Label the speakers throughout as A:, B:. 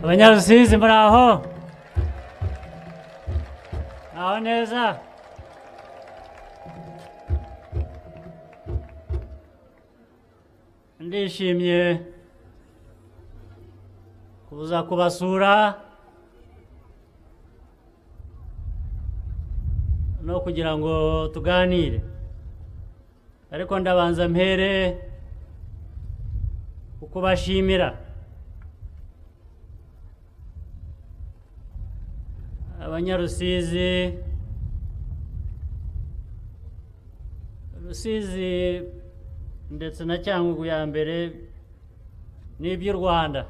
A: Abanyarusizi muraho? Aho neza? Ndishimye kuza kubasura no kugira ngo tuganire, ariko ndabanza mpere ukubashimira. Abanyarusizi, Rusizi ndetse na Cyangugu ya mbere n'iby'u Rwanda.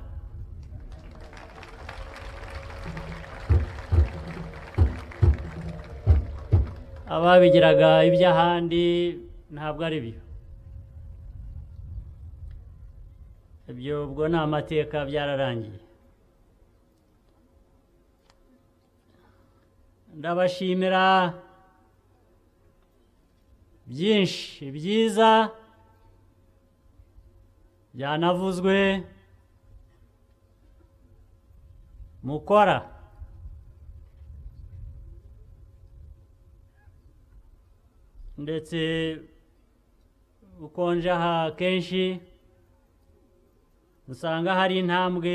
A: Ababigiraga iby'ahandi ntabwo ari byo, ibyo ubwo ni amateka, byararangiye. Ndabashimira byinshi byiza byanavuzwe mukora. Ndetse ukonje aha kenshi usanga hari intambwe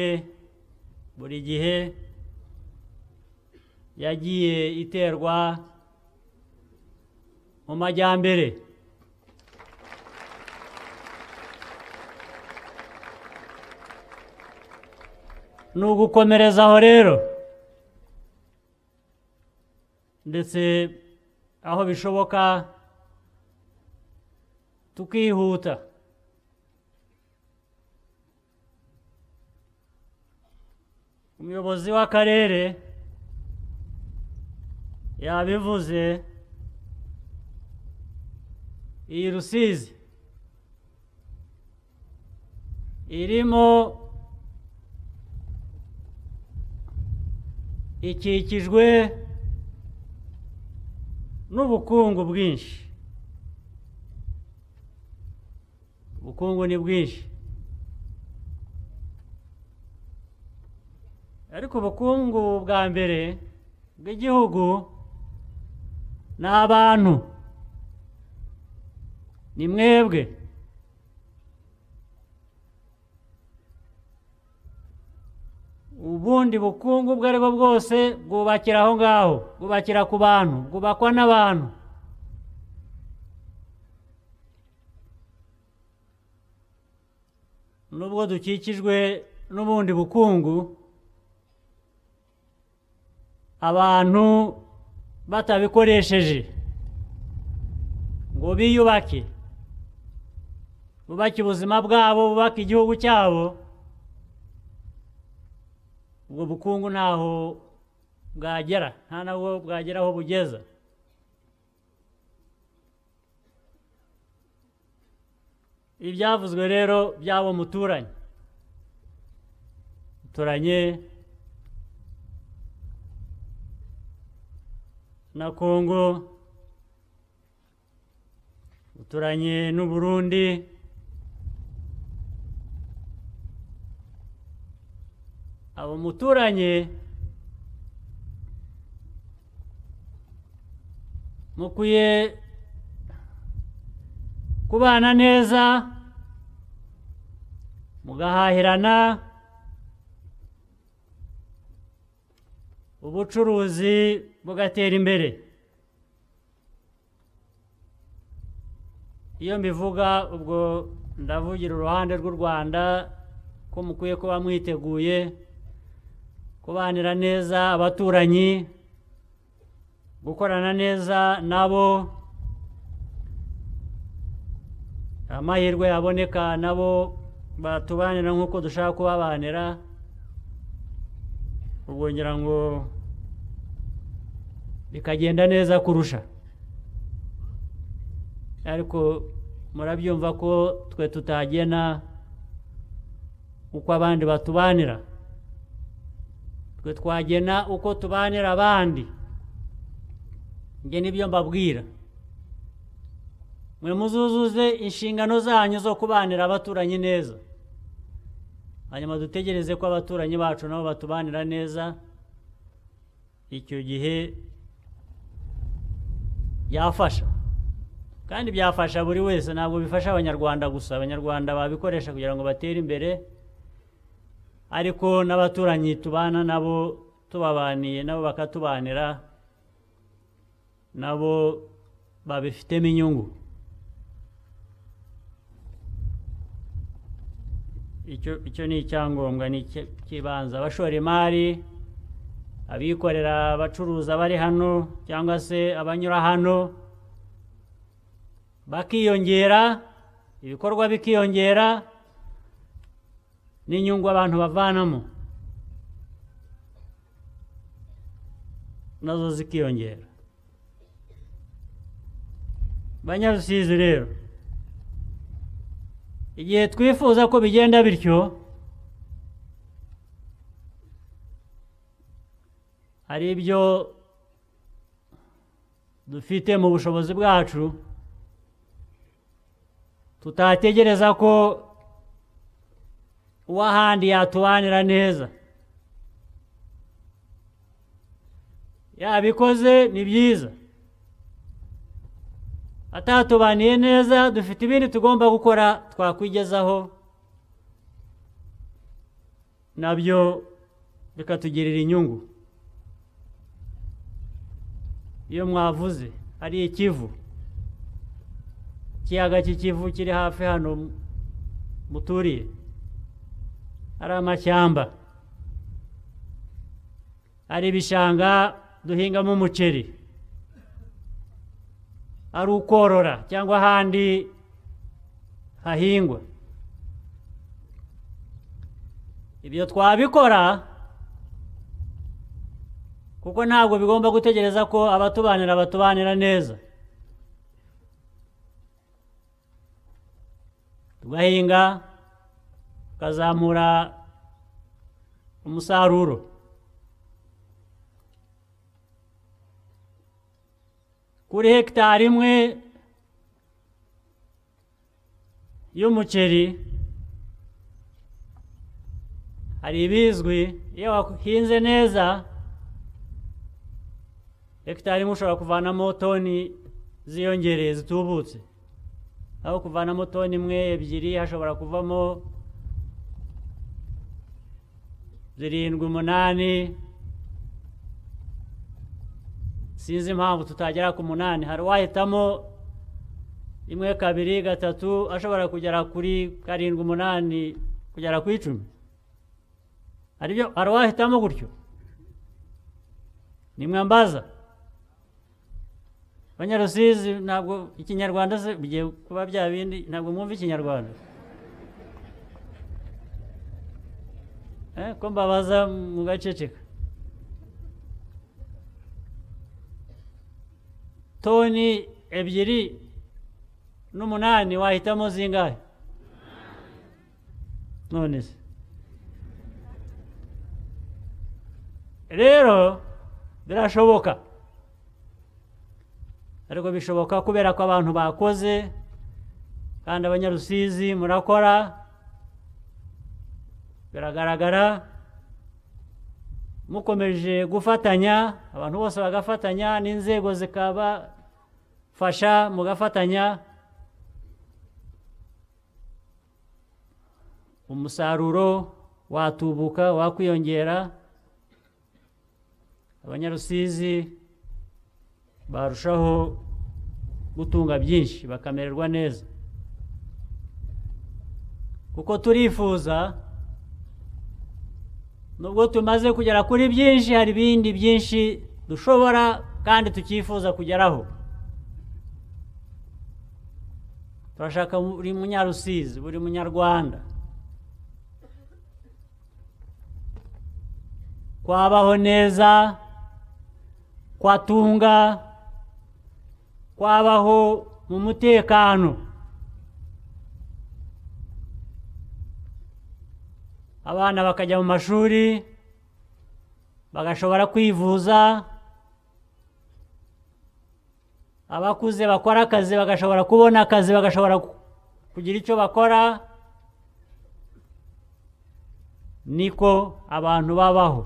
A: buri gihe yagiye iterwa mu majyambere. Ni ugukomerezaho rero, ndetse aho bishoboka tukihuta. Umuyobozi w'akarere yabivuze, iyi Rusizi irimo ikikijwe n'ubukungu bwinshi. Ubukungu ni bwinshi, ariko ubukungu bwa mbere bw'igihugu ni abantu, ni mwebwe. Ubundi bukungu ubwo aribwo bwose bwubakira aho ngaho, bwubakira ku bantu, bwubakwa n'abantu. Nubwo dukikijwe n'ubundi bukungu, abantu batabikoresheje ngo biyubake, bubake ubuzima bwabo, bubake igihugu cyabo, ubwo bukungu ntaho bwagera, nta nabwo bwagera aho bugeza. Ibyavuzwe rero by'abo muturanye, muturanye na Kongo, muturanye n'u Burundi, abo muturanye mukwiye kubana neza, mugahahirana, ubucuruzi bugatera imbere. Iyo mbivuga ubwo ndavugira uruhande rw'u Rwanda ko mukwiye kuba mwiteguye kubanira neza abaturanyi, gukorana neza nabo, amahirwe yaboneka nabo batubanira nk'uko dushaka kubabanira. Ubwo ngira ngo bikagenda neza kurusha. Ariko murabyumva ko twe tutagena uko abandi batubanira, twe twagena uko tubanira abandi. Nge nibyo mbabwira, mwe muzuzuze inshingano zanyu zo kubanira abaturanyi neza, Hanyuma dutegereze ko abaturanyi bacu nabo batubanira neza. Icyo gihe yafasha, kandi byafasha buri wese, ntabwo bifasha Abanyarwanda gusa. Abanyarwanda babikoresha kugira ngo batere imbere, ariko n'abaturanyi tubana nabo tubabaniye nabo bakatubanira, nabo babifitemo inyungu. Icyo ni icyangombwa, ni icy'ibanze. Abashora imari, abikorera, abacuruza bari hano cyangwa se abanyura hano bakiyongera, ibikorwa bikiyongera, n'inyungu abantu bavanamo nazo zikiyongera. Banyarusizi rero, igihe twifuza ko bigenda bityo, hari ibyo dufite mu bushobozi bwacu tutategereza ko uw'ahandi yatubanira neza. Yabikoze ni byiza, atatubaniye neza dufite ibindi tugomba gukora twakwigezaho, nabyo bikatugirira inyungu. Iyo mwavuze hari Ikivu, ikiyaga cy'Ikivu kiri hafi hano muturiye, hari amashyamba, hari ibishanga duhingamo umuceri, ari ukorora cyangwa ahandi hahingwa. Ibyo twabikora kuko ntabwo bigomba gutegereza ko abatubanira batubanira neza. Tugahinga, tukazamura umusaruro. Kuri hegitari imwe y'umuceri hari ibizwi, iyo wahinze neza hegitari imwe ushobora kuvanamo toni ziyongereye zitubutse. Aho kuvanamo toni imwe, ebyiri, hashobora kuvamo 7, 8. Sinzi impamvu tutagera ku 8. Hari uwahitamo 1, 2, 3, ashobora kugera kuri 7, 8, kugera ku 10. Hari uwahitamo gutyo. Nimwambaza Abanyarusizi, ntabwo Ikinyarwanda se bigiye kuba bya bindi, ntabwo mwumva Ikinyarwanda. Ko mbabaza mugaceceka. Toni 2 n'8 wahitamo zingahe? None se rero birashoboka, ariko bishoboka kubera ko abantu bakoze, kandi Abanyarusizi murakora, biragaragara. Mukomeje gufatanya, abantu bose bagafatanya, n'inzego zikabafasha mugafatanya, umusaruro watubuka, wakwiyongera. Abanyarusizi barushaho gutunga byinshi, bakamererwa neza. Kuko turifuza, nubwo tumaze kugera kuri byinshi, hari ibindi byinshi dushobora kandi tukifuza kugeraho. Turashaka buri Munyarusizi, buri Munyarwanda kwabaho neza, kwatunga, kwabaho mu mutekano. Abana bakajya mu mashuri, bagashobora kwivuza, abakuze bakora akazi bagashobora kubona akazi, bagashobora kugira icyo bakora. Niko abantu babaho,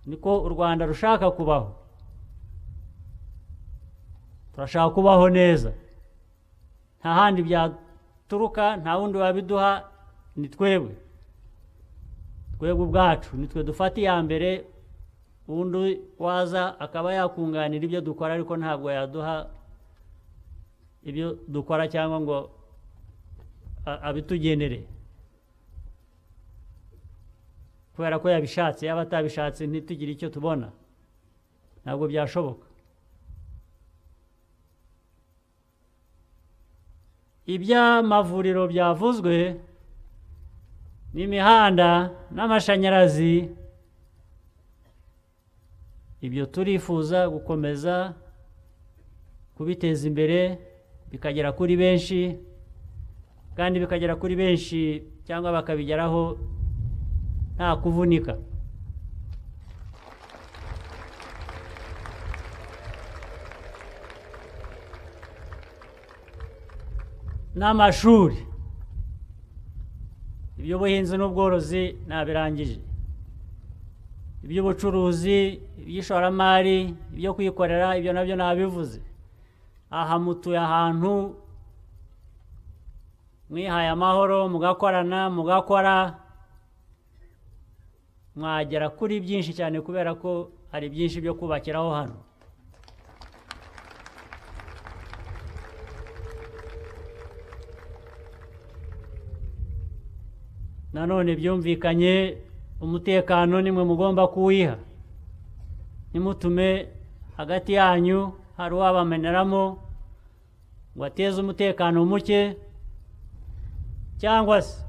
A: niko u Rwanda rushaka kubaho. Turashaka kubaho neza, nta handi byaturuka, nta wundi wabiduha, ni twebwe. Twebwe ubwacu nitwe dufata iya mbere, undi waza akaba yakunganira ibyo dukora, ariko ntabwo yaduha ibyo dukora cyangwa ngo abitugenere, kubera ko yabishatse. Yaba atabishatse ntitugire icyo tubona, ntabwo byashoboka. Iby'amavuriro byavuzwe n'imihanda n'amashanyarazi, ibyo turifuza gukomeza kubiteza imbere bikagera kuri benshi, kandi bikagera kuri benshi cyangwa bakabigeraho nta kuvunika. N'amashuri, iby'ubuhinzi n'ubworozi nabirangije, iby'ubucuruzi, iby'ishoramari, ibyo kwikorera, ibyo nabyo nabivuze. Aha mutuye ahantu mwihaye amahoro, mugakorana, mugakora, mwagera kuri byinshi cyane, kubera ko hari byinshi byo kubakiraho hano. Nanone byumvikanye, umutekano nimwe mugomba kuwiha, ntimutume hagati yanyu hari uwabameneramo ngo ateze umutekano muke, cyangwa se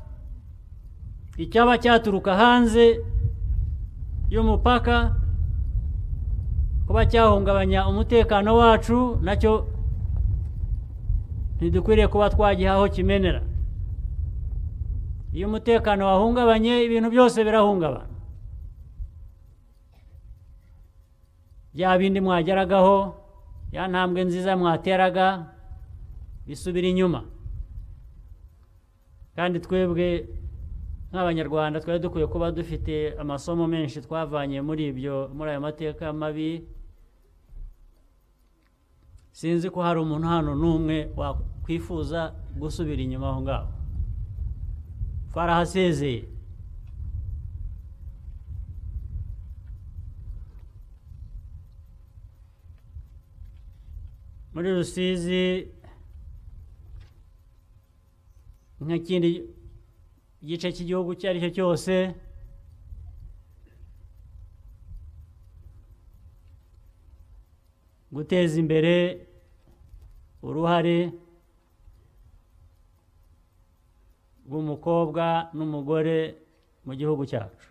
A: icyaba cyaturuka hanze y'umupaka kuba cyahungabanya umutekano wacu, nacyo ntidukwiriye kuba twagihaho kimenera. Iyo umutekano wahungabanye, ibintu byose birahungabana. Bya bindi mwageragaho, ya ntambwe nziza mwateraga, bisubira inyuma. Kandi twebwe nk'Abanyarwanda twari dukwiye kuba dufite amasomo menshi twavanye muri ibyo, muri ayo mateka mabi. Sinzi ko hari umuntu hano n'umwe wakwifuza gusubira inyuma aho ngaho. Twarahasezeye. Muri Rusizi nk'ikindi gice cy'igihugu icyo ari cyo cyose, guteza imbere uruhare rw'umukobwa n'umugore mu gihugu cyacu.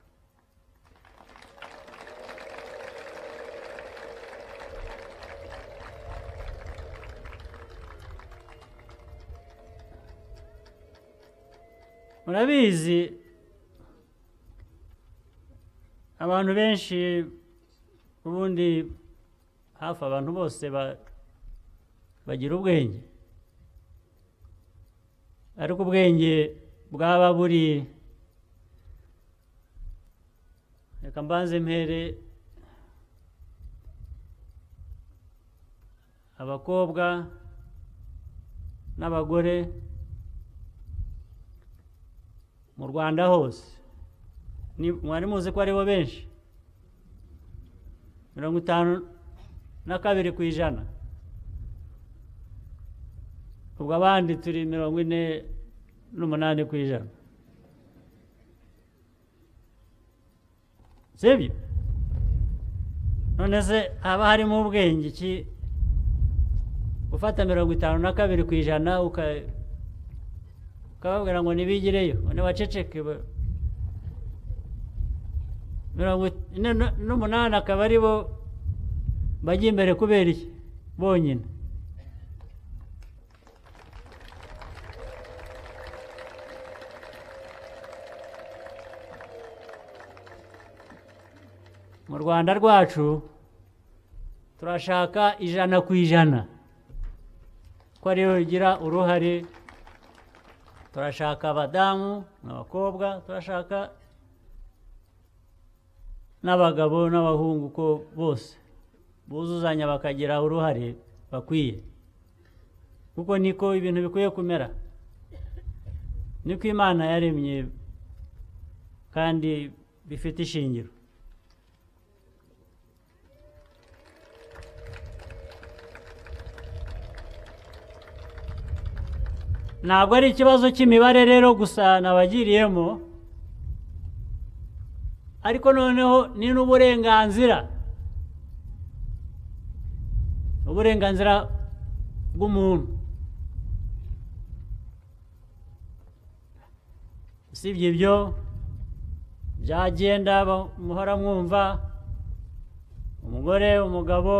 A: Murabizi, abantu benshi ubundi hafi abantu bose bagira ubwenge, ariko ubwenge bwaba buri, reka mbanze mpere abakobwa n'abagore mu Rwanda hose. Mwari muzi ko aribo benshi, 52%. Ubwo abandi turi 48%. Sibyo? None se haba harimo ubwenge ki ufata 52% ukababwira ngo nibigireyo, ngo baceceke, 48 akaba ari bo bajya imbere kubera iki bonyine? Mu Rwanda rwacu turashaka 100% ko ariyo rigira uruhare. Turashaka abadamu n'abakobwa, turashaka n'abagabo n'abahungu ko bose buzuzanya bakagira uruhare bakwiye, kuko niko ibintu bikwiye kumera, niko Imana yaremye kandi bifite ishingiro. Ntabwo ari ikibazo cy'imibare rero gusa nabagiriyemo, ariko noneho ni n'uburenganzira, uburenganzira bw'umuntu. Usibye ibyo byagenda muhora mwumva umugore umugabo,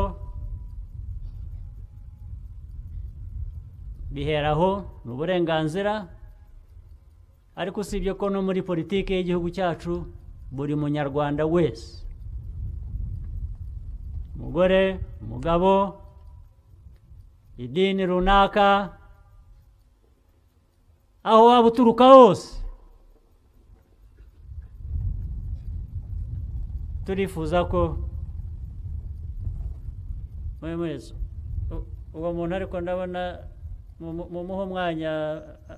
A: biheraho ni uburenganzira. Ariko usibye ko no muri politiki y'igihugu cyacu buri munyarwanda wese, umugore, umugabo, idini runaka, aho waba uturuka hose, turifuza ko mwese uwo muntu, ariko ndabona mumuhe umwanya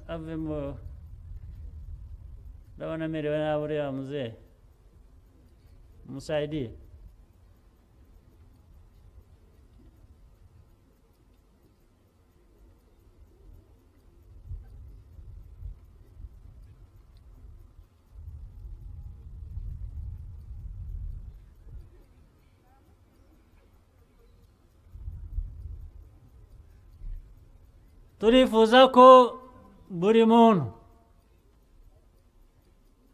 A: avemo, ndabona amerewe nabi uriya muzehe, musaidie. Turifuza ko buri muntu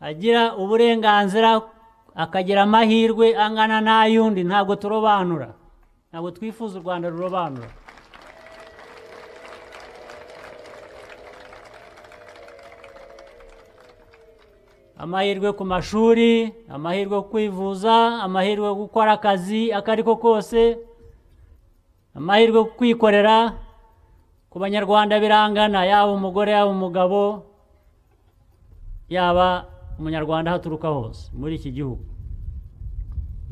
A: agira uburenganzira, akagira amahirwe angana n'ay'undi. Ntabwo turobanura, ntabwo twifuza u Rwanda rurobanura. Amahirwe ku mashuri, amahirwe kwivuza, amahirwe gukora akazi akariko kose, amahirwe kwikorera ku banyarwanda birangana, yaba umugore yaba umugabo, yaba umunyarwanda haturuka hose muri iki gihugu.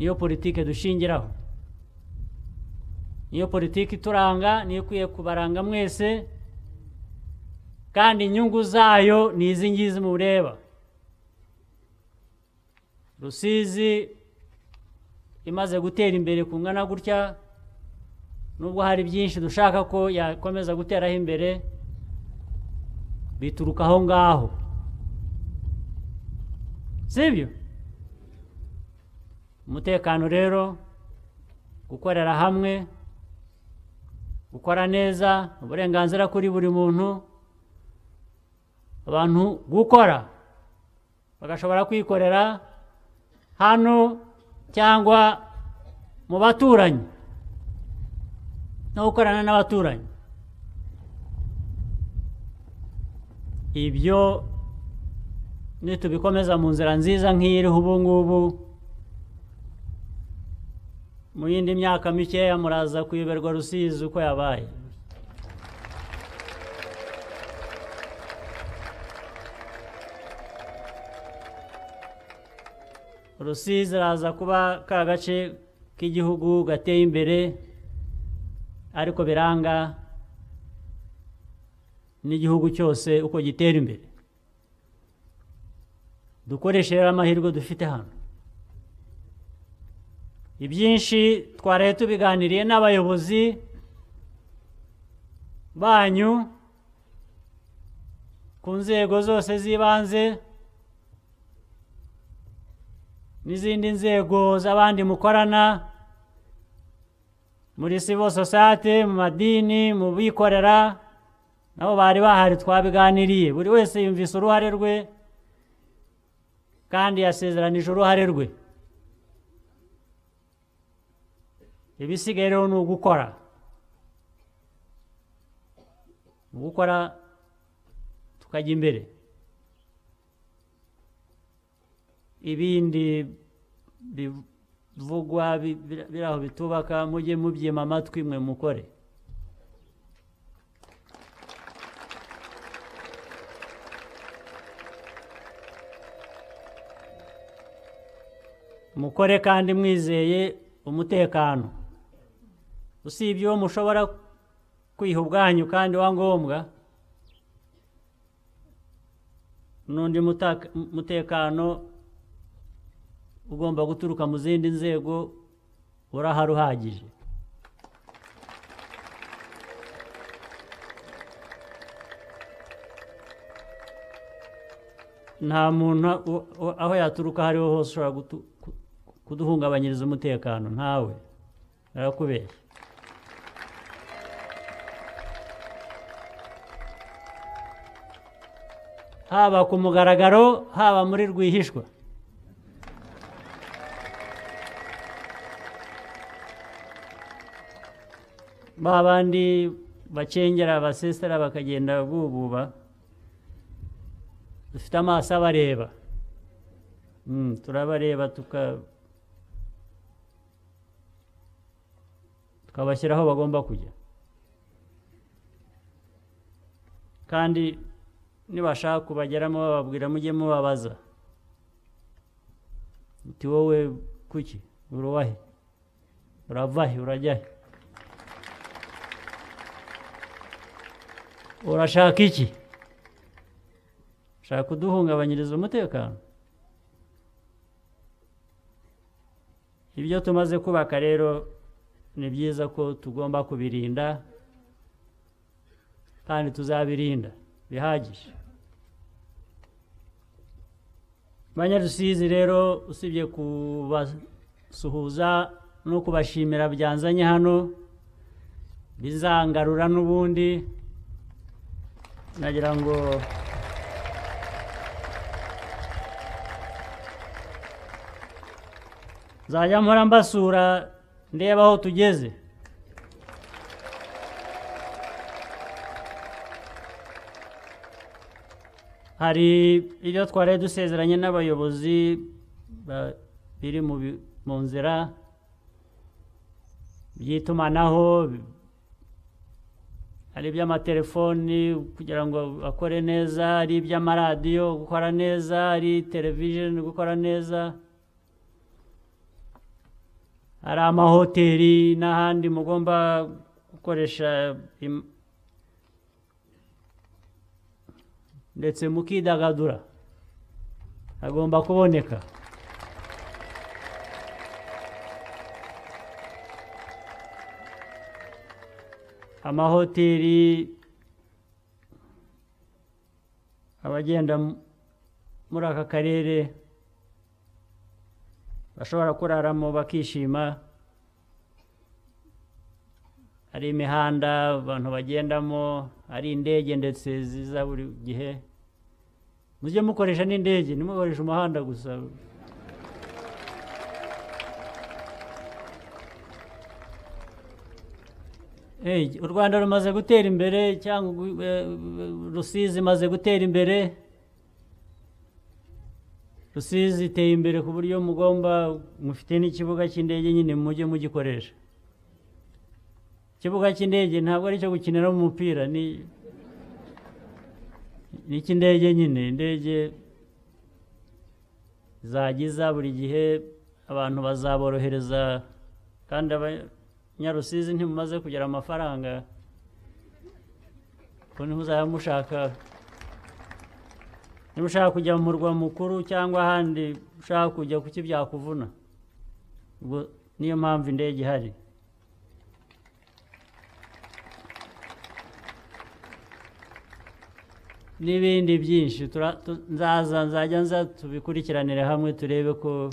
A: Niyo politike dushingiraho, niyo politiki ituranga, niyo ikwiye kubaranga mwese, kandi inyungu zayo ni izi ngizi mureba. Rusizi imaze gutera imbere kungana gutya, nubwo hari byinshi dushaka ko yakomeza guteraho imbere, bituruka aho ngaho, sibyo? Umutekano rero, gukorera hamwe, gukora neza, uburenganzira kuri buri muntu, abantu gukora bagashobora kwikorera hano cyangwa mu baturanyi, no gukorana n'abaturanyi. Ibyo nitubikomeza mu nzira nziza nk'iyiriho ubu ngubu, mu yindi myaka mikeya muraza kuyoberwa Rusizi uko yabaye. Rusizi iraza kuba ka gace k'igihugu gateye imbere, ariko biranga n'igihugu cyose uko gitera imbere. Dukoreshe rero amahirwe dufite hano. Ibyinshi twaraye tubiganiriye n'abayobozi banyu ku nzego zose z'ibanze n'izindi nzego z'abandi mukorana muri civil society, mu madini, mu bikorera, nabo bari bahari twabiganiriye. Buri wese yumvise uruhare rwe kandi yasezeranije uruhare rwe. Ibisigaye rero ni ugukora, ugukora tukajya imbere. Ibindi bivugwa biraho bitubaka, mujye mubyima amatwi mwe mukore. Mukore kandi mwizeye umutekano, usibye uwo mushobora kwiha ubwanyu kandi wa ngombwa, n'undi mutekano ugomba guturuka mu zindi nzego urahari uhagije. Nta muntu aho yaturuka hariho hose ushobora kuduhungabanyiriza umutekano, ntawe, arakubeshya. Haba ku mugaragaro, haba muri rwihishwa. Ba bandi bacengera abasesera bakagenda bububa, dufite amaso abareba, turabareba tukabashyira aho bagomba kujya, kandi nibashaka kubageramo bababwira mujye mubabaza uti wowe kuki uruwahe, uravahe, urajyahe, urashaka iki, ushaka kuduhungabanyiriza umutekano. Ibyo tumaze kubaka rero ni byiza ko tugomba kubirinda, kandi tuzabirinda bihagije. Banyarusizi rero, usibye kubasuhuza no kubashimira byanzanye hano, bizangarura n'ubundi, nagira ngo nzajya mpora mbasura ndeba aho tugeze. Hari ibyo twari dusezeranye n'abayobozi biri mu nzira by'itumanaho, ari iby'amatelefoni kugira ngo akore neza, ari iby'amaradiyo gukora neza, ari television gukora neza, ari amahoteli n'ahandi mugomba gukoresha ndetse mukidagadura, agomba kuboneka. Amahoteli, abagenda muri aka karere bashobora kuraramo bakishima, ari imihanda abantu bagendamo, ari indege ndetse ziza buri gihe. Mujye mukoresha n'indege, ntimukoreshe umuhanda gusa. U Rwanda rumaze gutera imbere, cyangwa Rusizi imaze gutera imbere. Rusizi iteye imbere ku buryo mugomba, mufite n'ikibuga cy'indege nyine mujye mugikoresha. Ikibuga cy'indege ntabwo ari icyo gukiniramo umupira, ni icy'indege nyine. Indege zagiza buri gihe, abantu bazaborohereza, kandi abanyarusizi ntimumaze kugira amafaranga, ko ntimuzaba mushaka, niba ushaka kujya mu murwa mukuru cyangwa ahandi ushaka kujya, kuki byakuvuna? Ubwo niyo mpamvu indege ihari. N'ibindi byinshi nzaza nzajya nza tubikurikiranire hamwe, turebe ko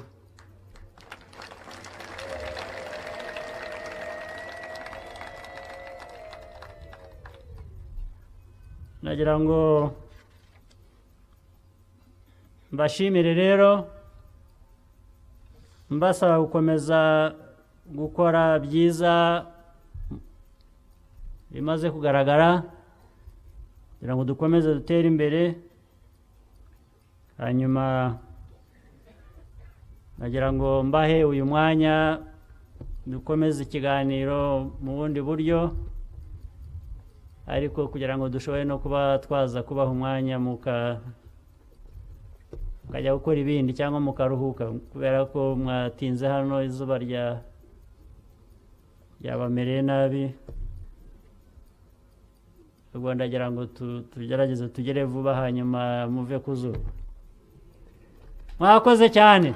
A: nagira ngo mbashimire rero, mbasaba gukomeza gukora byiza bimaze kugaragara, kugira ngo dukomeze dutere imbere. Hanyuma nagira ngo mbahe uyu mwanya dukomeze ikiganiro mu bundi buryo, ariko kugira ngo dushobore no kuba twaza kubaha umwanya Mukajya gukora ibindi cyangwa mukaruhuka, kubera ko mwatinze hano, izuba ryabamereye nabi. Ubwo ndagira ngo tugerageze tugere vuba, hanyuma muve ku zuba. Mwakoze cyane.